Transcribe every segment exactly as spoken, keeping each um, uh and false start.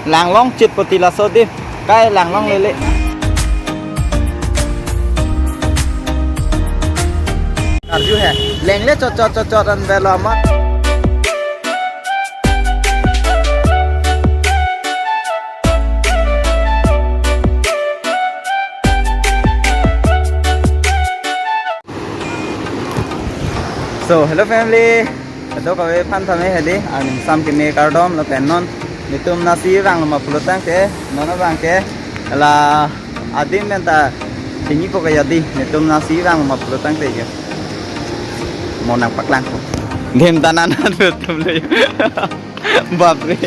Langlong chit poti laso di. Kai langlong lele. Karju he. Lengle chot chot chot chot an velo amat. So, hello family. Kadokave aphan tame hedi, arni sam keme kardom lapen non netum nasi vanglo ma pulotangte, non abang ke la adim pen ta chinipo kaya di, netum nasi vanglo ma pulotangte jo. Mo nangpaklang. Dem tanan netum le. Bapre.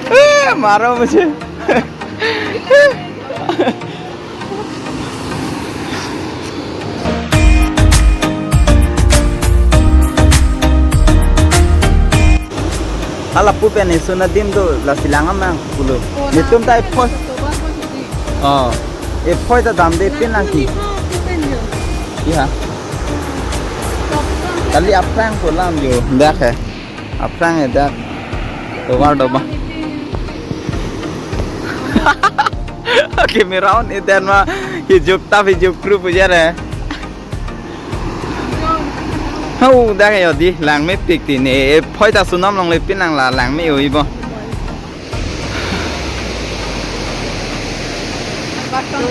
Eh, maro mujhe. Hala pu pen esun adim do, lasi lang amang pulo. Netum ta ephoi. Oh. Ephoi ta damde pin lang ki. Iya. Kali aphrang ko lam jo. Dak he. Aphrang e dak. Tovar do ba. Camera on iten ma hijuk tap hijuk kru pujar he. Hau dak yo di langmepik ti ne, ephoi ta sunom longle pin lang la langme oi bo.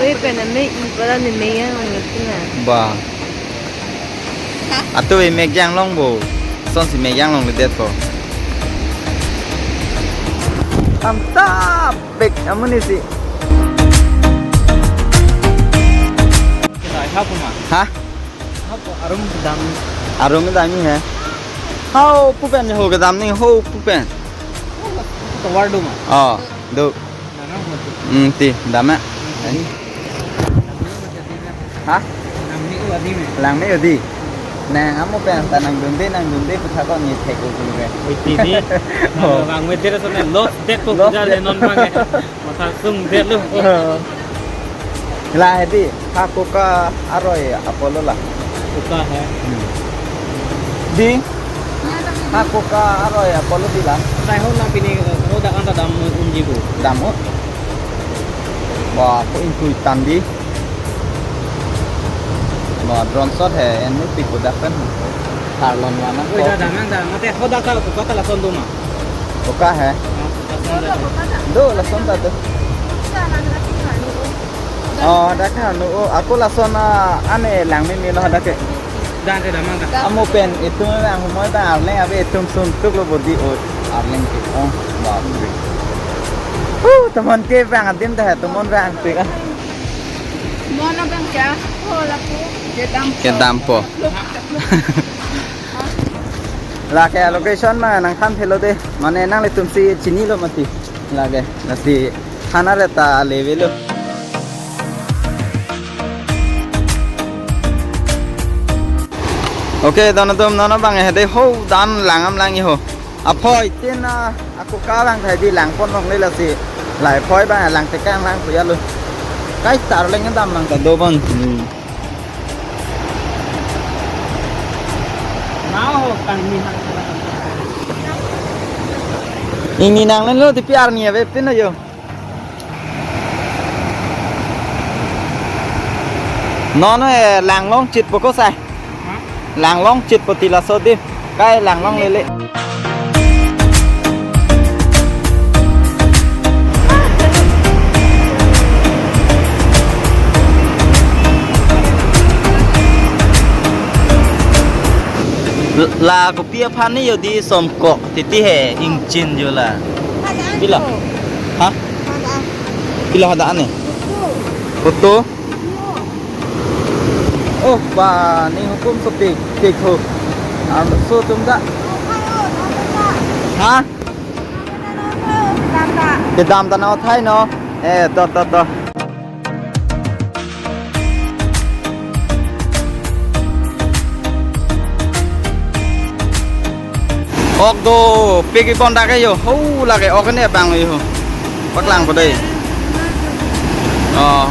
Oi pen ame i pada ne me yang longle pin lang. Ba. Atu e mek jang long bo. Son si mek jang longledet ko. Amtap bek amunisi. Kira ha kuma. Ha? Ha ko arum dam. Arum dam ni he. Hau pu pen ho kedam ni ho pu pen. Tovar do ma. Oh, do. Hmm, ti, dam ma. Ha? Langme odi. Nang amo pen ta nangdunde, nangdunde, puthak ko ni thek ko dun re. Oi, ti di. Oh. Langmedet so na lost det ko. Lost puja det. Le non bang. Matha sungdetlo. Oh. La hedi, ha koka aroi apolo la. Koka he. Hmm. Di? Ha koka aroi apolo di la. Sai ho na pini, ho dak anta dam unji bo. Dam o. Wah, ko ingtui tan di. Wah, drone shot he, en nu pi ko dak pen. Tharlon wana. Oi, da, da, nang da, mate ho dak ta koka ta lason do ma. Koka he. Ah, lason do. Do, lason ta do. Oh, dak ha, no, oh, ako lason, ah, ane langmeme lo dak ke. Dan te damang da. Amo pen, itum ang humoi ta Arleng ave itum suntuk lo bodi, oh, Arleng ke. Oh, bapre. Huh, teman ke bang adim dah, teman bang tik ah. Mono bang kya? Oh, lapu. Kedam. Kedam po. Lake location ma nangthan thelo de. Mane nanglitum si chinilo mati. Lake, lasi thana reta level lo. Okay, don atum non abang hedi ho dan langam lang ho. Aphoi tin a, ako kalang thai di langpon longle lasi. Lai phoi bang lang tekang lang puya lo. Kai tar leng dam lang ta do bon. Hmm. Nao kang ni ha. Ingni nanglen lo ti pi arni ave pin lo yo. Non, eh, langlong chit po ko sai. Ha? Langlong chit po ti laso di. Kai langlong lele. La kopi aphan ni yo di som kok titi he ingchin yo la. Pilo? Ha? Pilo hadak ne? Photo? Oh, ba, ni hukum so pik, pik ho. Am, so tum da. Ha? Kedam ta nang thai no. Eh, to, to, to. Ok do, pik ikon dak ke yo. Ho, lake ok ne bang yo. Paklang po dei. Oh.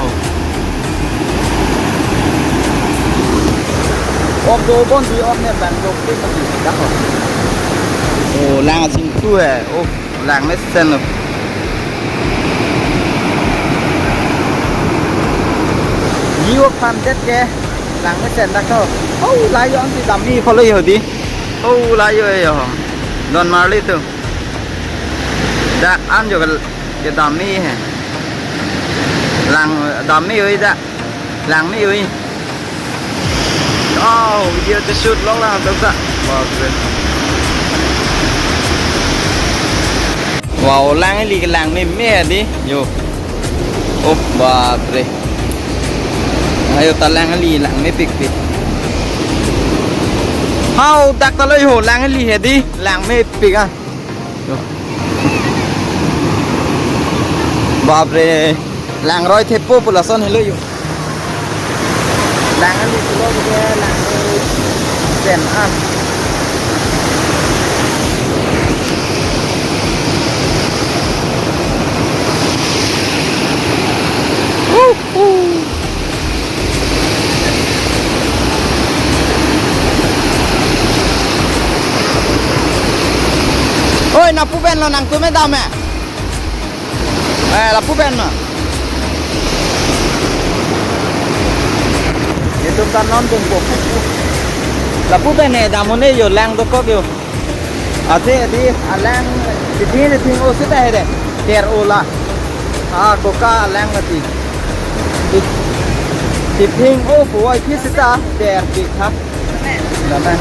Ok do bon di ok ne bang do pik di dak ho. Oh, lang sing tu he. Oh, lang ne sen lo. Yo phan det ke lang mesen dak to. Oh, la yo anti dam-i pholo yo di. Oh, la yo yo. Don marli tu. Dak an jo ke, ke dam-i he. Lang dam-i oi dak. Lang me oi. Oh, video to shoot long lang to ta. Bap re. Wow, lang ili ke lang meme di. Yo. Oh, bap re. Ayo ta lang ili lang mepikpik. Hau dak ta lo yo lang ili he di. Lang mepik ah. Yo. Bap re. Langroi thepo pu lason helo yo. Lang ali pulo ke lang sen an. Woo, woo. Oi, lapu pen lo nangtum me dam me. Eh, lapu pen ma. Itum kan non tum po. Lapu pen eh, dam un-e yo lang dokok yo. Athe di alang sithin sithin o sita he de. Ter o la. Ah, koka alang mati. Di, sithin o po ai phi sita ter di ha. Dam me.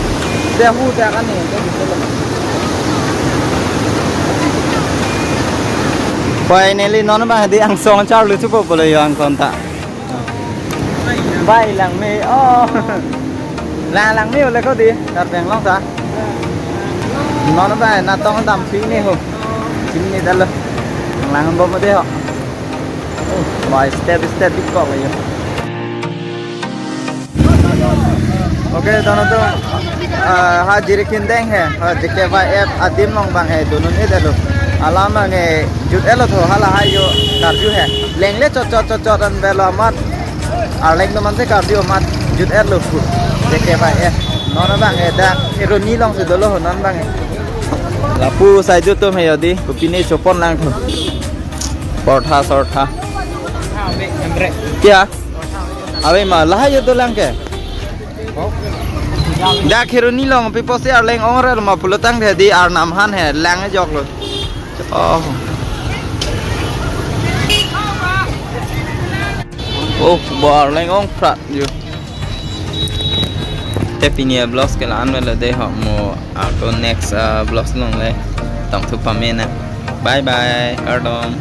Dia hu dia kan ni. Finally, non abang di angsong charlu chupo pulo yo angkon ta. Bai lang me. Oh. Lang lang me ole ko di. Karbi Anglong ta. Non abang natong dam sini ho. Sini dalo. Lang bom de ho. Oh, bai step step di kok yo. Okay, dono to, ah, ha Jirikindeng he, ha J K Y F adim along abang he, dono ni dalo. Alam abang he, jut-et lo tho, hala hai yo, karju he. Lengle chot chot chot chot an belo amat. Arleng to man se karju amat, jut-et lo pu. J K Y F. Non abang he, dak Kheroni along si dolo ho, non abang he. Lapu sai jut tum he yo di, kopine chopon lang tho. Portha sortha. Kya? Ave ma, lahai yo dolang ke. Dak Kheroni along pipo si arleng ong re ma pulo tangte di arnam han he, lang jok lo. Oh. Oh, bo arleng ong prat yo. Te pini a-vlogs ke la-an velo de ho mo, ah, to next, ah, vlogs along le tong thu pame na. Bye bye, kardom.